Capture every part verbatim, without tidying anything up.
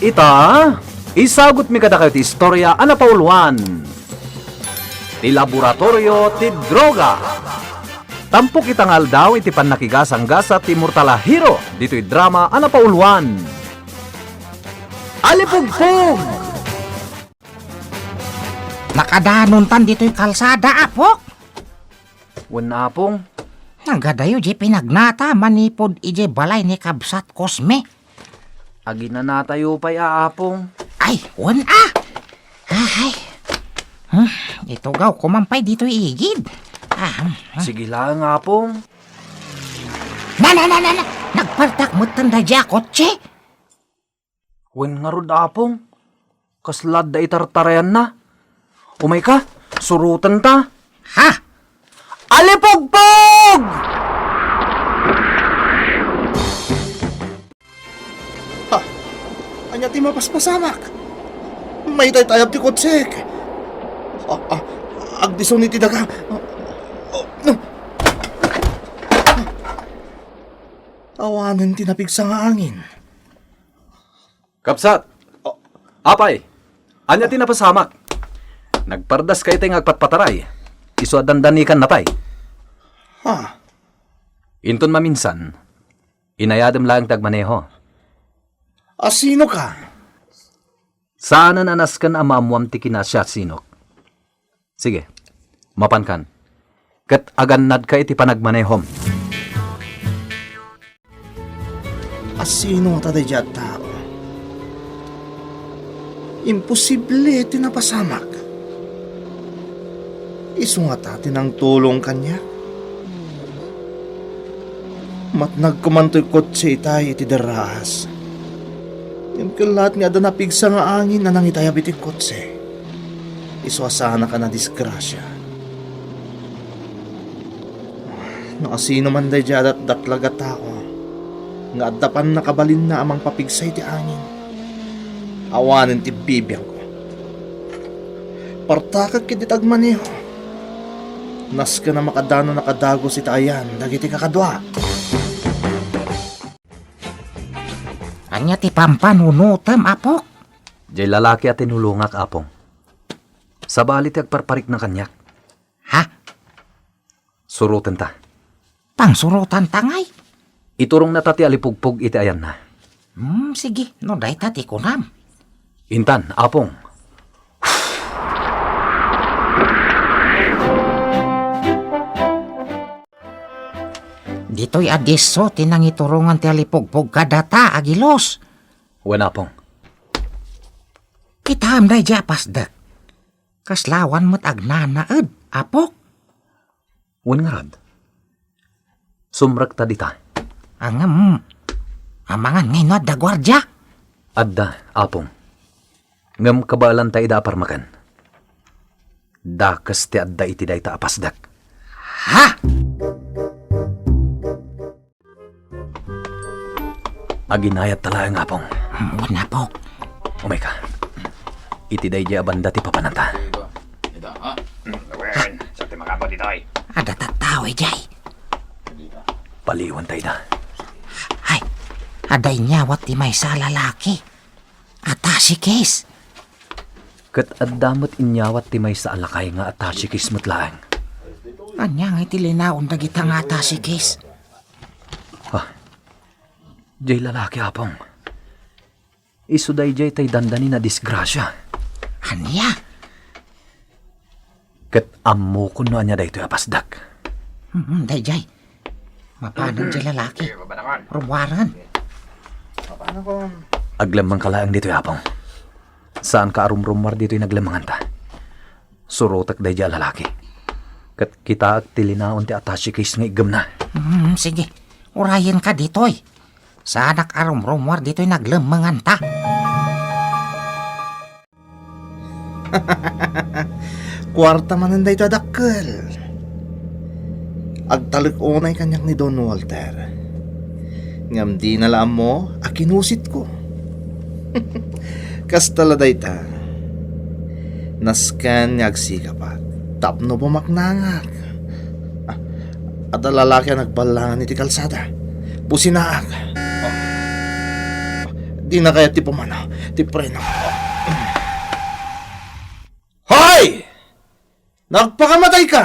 Ita, isagutmi kadakayo ti istorya a napauluan ti Laboratorio ti Droga. Tampok ita nga aldaw iti pannakigasanggasat ti immortal a hero ditoy drama a napauluan, Alipugpog! Nakadanontan ditoy kalsada, Apok. Wen, Apong. Nagadayo di pinagnata manipud idiay balay ni Kabsat Cosme. Aginanatayo pay a, Apong. Ay, wen a. Ay. Hmm, itugawko man pay ditoy igid. Ah, hmm, hmm. Sige laeng, Apong. Na, na, na, na, na. Nagpartak metten daydi a kotse. Wen ngarud, Apong. Kasla adda itartarayanna. Umayka, surotenta. Ha? Alipugpog! Ha? Ania ti mapaspasamak? Maitaytayab ti kotsek. Ah, ah, agdison iti daga. Oh, no. Awanen ti napigsa nga angin. Kabsat! Oh. Apay! Ania ti napasamak? Nagpardaska itay nga agpatpataray. Isu a dandanikan natay. Ha? Inton maminsan, inayadem laeng ti agmaneho. A, sino ka? Saanen a nasken a maammoam ti kinasiasinok. Sige, mapankan. Ket agannadka iti panagmanehom. A, sino ngata daydiay a tao? Imposible ti napasamak. Isu ngata ti nangtulong kaniak? Matnag koman toy kotse itay iti derraas. Ngem kellaat nga adda napigsa nga angin a nangitayab iti kotse. Isu a saanak a nadisgrasia. No asino man daydiay a datdatlag a tao nga adda pannakabalinna a mangpapigsa iti angin, awanen ti bibiangko. Partakek iti agmaneho. Nasken a makadanon a kadagus iti ayan dagiti kakadua. Ania ti pampanunotem, Apok? Diay lalaki a tinulongak, Apong. Sabali ti agparparikna kaniak. Ha? Surotenta. Pangsurotanta ngay? Iturongna ta ti alipugpog iti ayanna. Hmm, sige, no dayta ti kunam. Intan, Apong. Ditoy a disso ti nangiturongan ti alipugpog kadata, Agilos. Wen, Apong. Kitaem daydiay a pasdek. Kasla awan met agnanaed, Apok. Wen ngarud. Sumrekta dita. Ngem, amangan nga inno adda guardia? Adda, Apong. Ngem kabaelanta ida a parmaken. Dakes ti adda iti dayta a pasdek. Ha? Aginayatta laeng, Apong. Wen, Apok. Umayka. Iti daydiay a banda ti papananta. Ida, ha? Wen, sa ti makapo ditoy? Adda tattao idiay. Paliwenta ida. Ay, adda inyawat ti maysa a lalaki. Attaché case. Ket adda met inyawat ti maysa a lakay nga attaché case met laeng. Ania ngay ti linaon dagita nga attaché case? Ah, diay lalaki, Apong. Isu daydiay tay dandani a disgrasia. Ania? Ket ammokon no ania daytoy a pasdek. Hmm, daydiay. Mapanen diay lalaki. Rummuaren. Mapanen kon. Aglemmengka laeng ditoy, Apong. Saanka a rumrummuar ditoy naglemmenganta. Surotek daydiay a lalaki. Ket kitaek ti linaon ti attaché case nga iggemna. Hmm, sige. Urayenka ditoy. Saanak a rumrummuar ditoy naglemmenganta. Kuarta manen daytoy a dakkel. Agtalek unay kaniak ni Don Walter. Ngem dina la ammo a kinusitko. Kasta la dayta. Nasken nga agsikapak tapno bumaknangak. Ah, adda lalaki a nagballangan iti kalsada. Businaak. Dina kayat ti pumanaw ti preno. Hoy! Nagpakamatayka!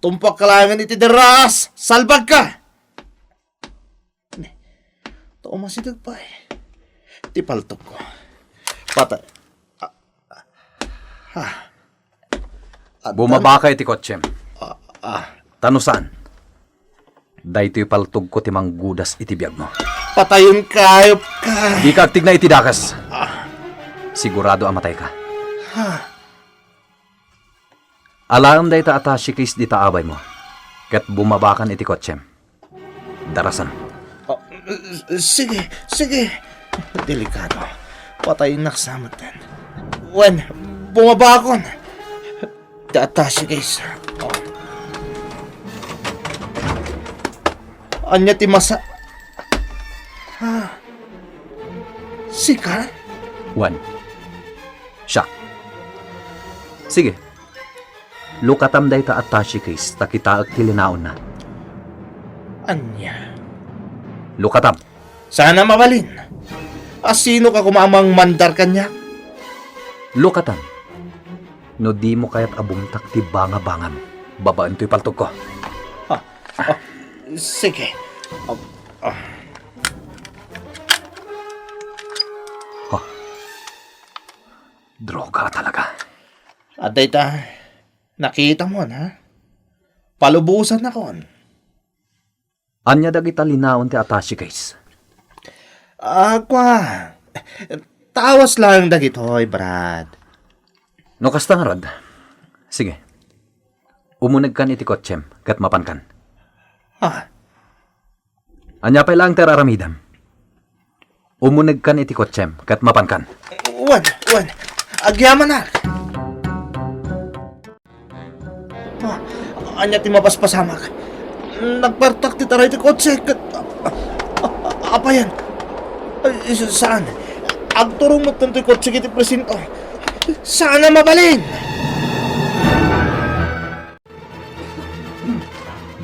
Tumpuakka laengen iti derraas! Salbagka! Ne, ta umasideg pay ti paltogko. Patay. Ah, ah, ah. Bumabaka iti kotsem. Ah, ah. Ta no saan, daytoy paltogko ti manggudas iti biagmo. Patayenka, ayupka! Dika agtigna iti dakes. Ah. Sigurado a matayka. Ah. Alaem dayta attache case dita abaymo, ket bumabakan iti kotsem. Darasem. Ah, sige, sige. Delikado. Patayennak sa metten. Wen, bumabakon. Ti attache case. Oh. Ania ti masa-, ah. Sika? Wen. Siak. Sige. Lukatam dayta attache case ta kitaek ti linaonna. Ania? Lukatam. Saan a mabalin. A, sinoka koma a mangmandar kaniak? Lukatam. No dimo kayat a bumtak ti bangabangam babaen toy paltogko. Ah, ah, sige. Ah, ah. Oh. Droga talaga. Adda ita, nakitam, ha? Palubosannakon. Ania dagita linaon ti attache case? Ah, kua, tawas laeng dagitoy, Brad. No kasta ngarud, sige. Umunegkan iti kotsem ket mapankan. Ah. Ania pay laeng ti ar-aramidem? Umunegkan iti kotsem ket mapankan. Wen, wen. Agyamanak. Ah, ania ti mapaspasamak? Nagpartak ti taray ti kotse ket, ah, ah, ah, apayen? Ay, saan? Agturong met daytoy kotse iti presinto. Saan a mabalin?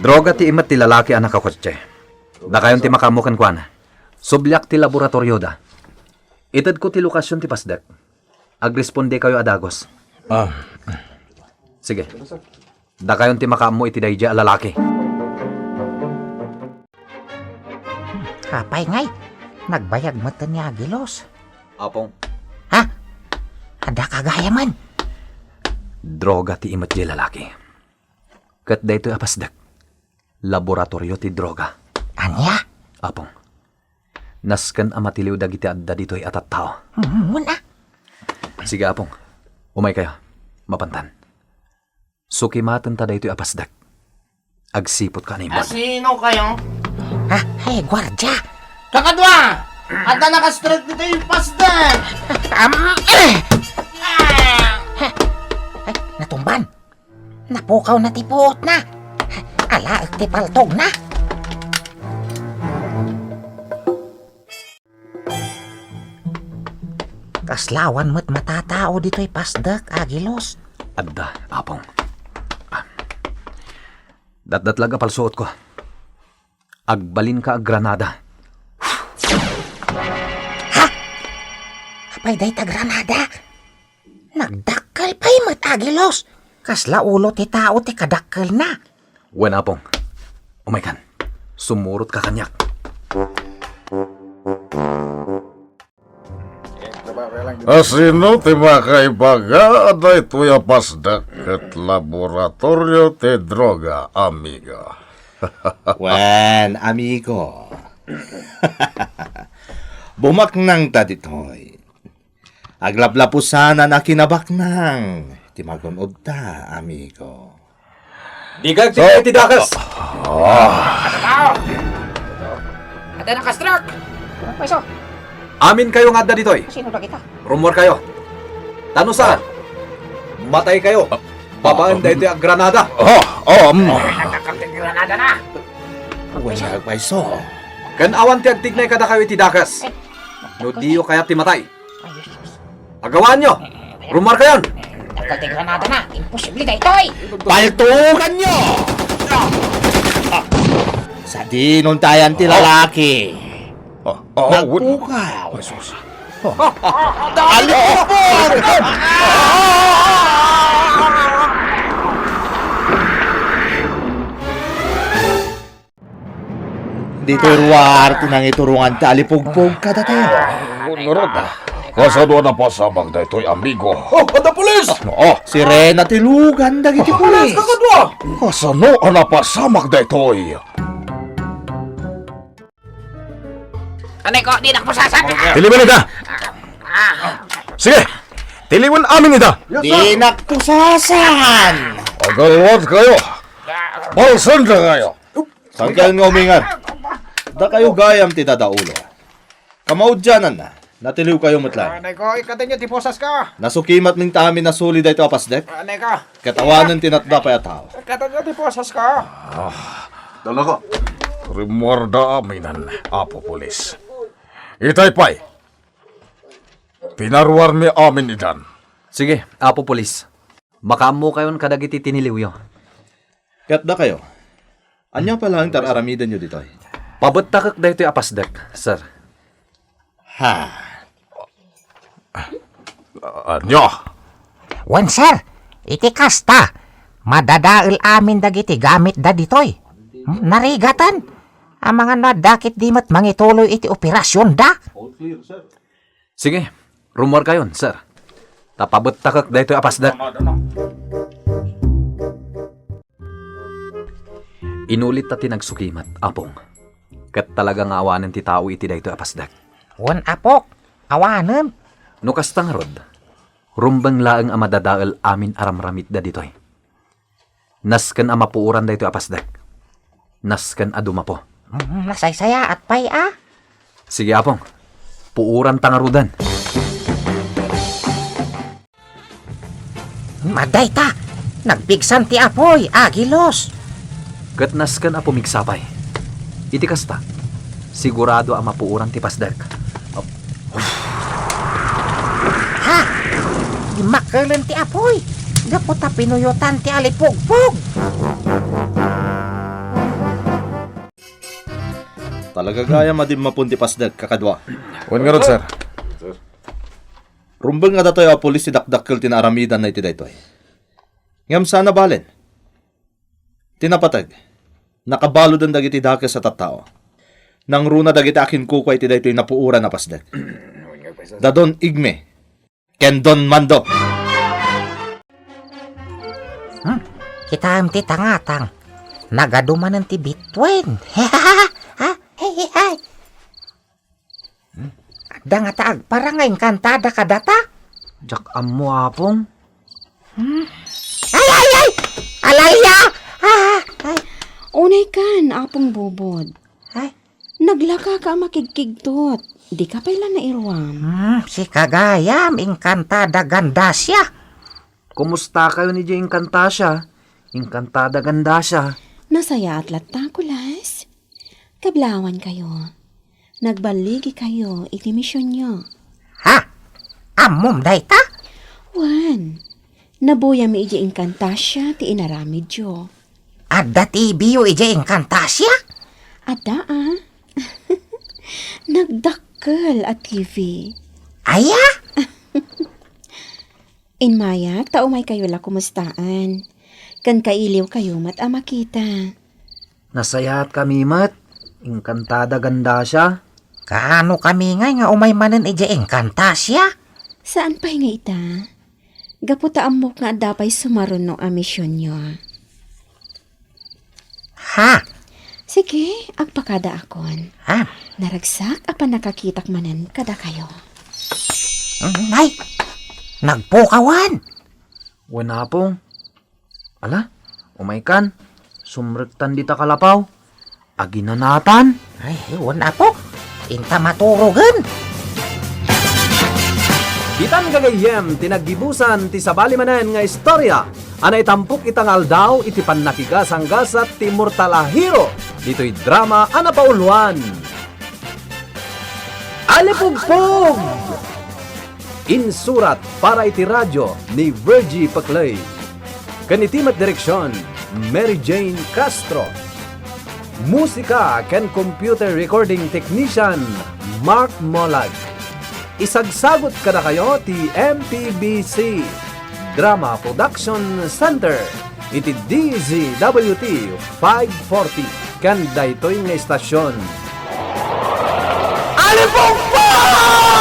Droga ti immet ti lalaki a nakakotse. Dakayon ti makaammo kenkuana. Subliak ti laboratorioda. Itedko ti lokasion ti pasdek. Agrespondekayo a dagus. Ah. Sige. Dakayon ti makaammo iti daydiay a lalaki. Apay ngay, nagbayag met ni Agilos. Apong. Ha? Adda ka gayamen? Droga ti immet diay lalaki. Ket daytoy a pasdek, laboratorio ti droga. Ania? Apong. Nasken a matiliw dagiti adda ditoy a tattao. Mm, a. Sige, Apong. Umaykayo. Mapantan. Sukimaten ta daytoy a pasdek. Agsiput ka naimbag. Asino kayo? Ah, ay, guardia! Kakadua! Adda nakastrek ditoy pasdek! Am, eh! Ah! Ay, natumban! Napukaw na ti puot na. Alaek ti paltog na. Kaslawan met matatao ditoy pasdek, Agilos. Adda, Apong. Ah. Datdatlag a palsuotko. Agbalinka a granada. Ha? Apay dayta granada? Nagdakkel pay met, Agilos. Kasla ulo ti tao ti kadakkelna. Wen, Apong. Umaykan. Sumurotka kaniak. Asino ti makaibaga a daytoy a pasdek ket laboratorio ti droga, amigo? Wen, amigo. Bumaknang ta ditoy. Aglaplapusanan a kinabaknang ti magun-odta, amigo. Dika agtigna iti dakes! Tao! Adda nakastrek! Paiso! Aminkayo nga adda ditoy. Sino dagita? Rummuarkayo. Ta no saan, mataykayo. Babaen daytoy a granada. Oh, um. Nagkakapit granada na! Wen, paiso. Ken awan ti agtignay kadakayo iti dakes. No diyo kayat ti matay. Ay, Diyos, Diyos. Agawaanyo! Rummuarkayon! Dakkel ti granada na! Imposible daytoy! Paltuganyo! Sadino untayan ti lalaki. Ah, ah, wen- Nagpukaw. Ay, sus. Alipupog! Ditoy ruar ti nangiturongan ti alipugpog kadatayo. Ngarud, kasano a napasamak daytoy, amigo? Oh, adda pulis! Oo. Sirena ti lugan dagiti pulis. Kakadua! Kasano a napasamak daytoy? Anay ko, dinak pusasan! Tiliwen ida! Sige! Tiliwen amin ida! Dinak pusasan! Agalwat kayo! Balsanda kayo! Saan kayo nga umingar? Dakayo gayam ti dadaulo. Kamaudiananna, natiliw kayo met laeng. Anay ko, ikkatenyo ti pusasko! Nasukimat min ta amin a suli daytoy a pasdek. Anay ko. Ket awanen ti natda pay a tao. Ikkatenyo ti pusasko! Talaga. Rimmuarda aminen, Apo Pulis. Itay pay, pinaruarmi amin idan. Sige, Apo Pulis. Makaammokayon kadagiti tiniliwyo. Ket dakayo, ania pay laeng ti ar-aramidenyo ditoy? Pabettakek daytoy a pasdek, sir. Ha? Ania? Wen, sir, iti kasta, madadael amin dagiti gamitda ditoy. Hmm, narigaten. Amangan no adda ketdi met mangituloy iti operasionda. Sige, rummuarkayon, sir. Ta pabettakek daytoy a pasdek. Inulitta ti nagsukimat, Apong. Ket talaga nga awanen ti tao iti daytoy a pasdek. Wen, Apok, awanen. No kasta ngarud, rumbeng laeng a madadael amin a ramramitda ditoy. Nasken a mapuoran daytoy a pasdek. Nasken a dumapo. Mm, nasaysayaat pay a. Sige, Apong. Puoranta ngaruden. Madayta! Nagpigsan ti apuy, agilos! Ket nasken a pumigsa pay. Iti kasta, sigurado a mapuoran ti pasdek. Ha? Dimmakkelen ti apuy gapu ta pinuyotan ti alipugpog. Talaga gayam a dimmapon ti pasdek, kakadua. Wen ngarud, sir. Rumbeng a datayo a pulis ti dakdakkel ti naaramidanna iti daytoy. Ngem saan a balen. Ti napateg, nakabaluden dagiti dakes a tattao. Nangruna dagiti akinkukua iti daytoy napuoran a pasdek. Da Don Igme ken Don Mando. Hmm? Kitaem ti tangatang. Nagadu manen ti bituen. Ha? Hey, hey, hey. Adda ngata agparang nga inkantada kadata? Diak ammo, Apong. Hmm? Ay, ay, ay! Alalia! Ah, ay. Unay kan, Apong Bubod. Ay. Naglaka ka a makigkigtot. Di ka pay la nairuam. Hmm, sika gayam, inkantada Gandasia. Kumusta kayo ni Jay Inkantasia? Inkantada Gandasia. Nasayaat latta, Kulas. Kablawan kayo. Nagballigi kayo iti misionyo. Ha? Ammom dayta? Wen, nabuyam idiay Inkantasia ti inaramidyo. Adda T V-yo idiay Inkantasia? Adda, a. Nagdakkel a T V. Aya? Immayak ta umay kayo la kumustaen. Ken kailiw kayo met a makita. Nasayaat kami met. Inkantada Gandasia. Kaano kami ngay nga umay manen idiay Inkantasia? Saan pay nga ita? Gapu ta ammok nga adda pay sumaruno a misionyo. Ha? Sige, agpakadaakon. Ha? Naragsak a pannakakitak manen kadakayo. Mm, ay! Nagpukawan! Wen, Apong. Ala, umay kan. Sumrektan dita kalapaw. Aginanatan. Ay, wen, Apo. Inta maturogen. Ditan gagayyem ti naggibusan ti sabali manen nga istorya a naitampok ita nga aldaw iti pannakigasanggasat ti immortal a hero ditoy drama a napauluan. Alipugpog! Insurat para iti radyo ni Virgie Peclay. Ken iti met direksion, Mary Jane Castro. Musika ken computer recording technician, Mark Molag. Isagsagot kadakayo ti M P B C Drama Production Center iti D Z W T five forty ken daytoy nga istasyon. Alipungpong!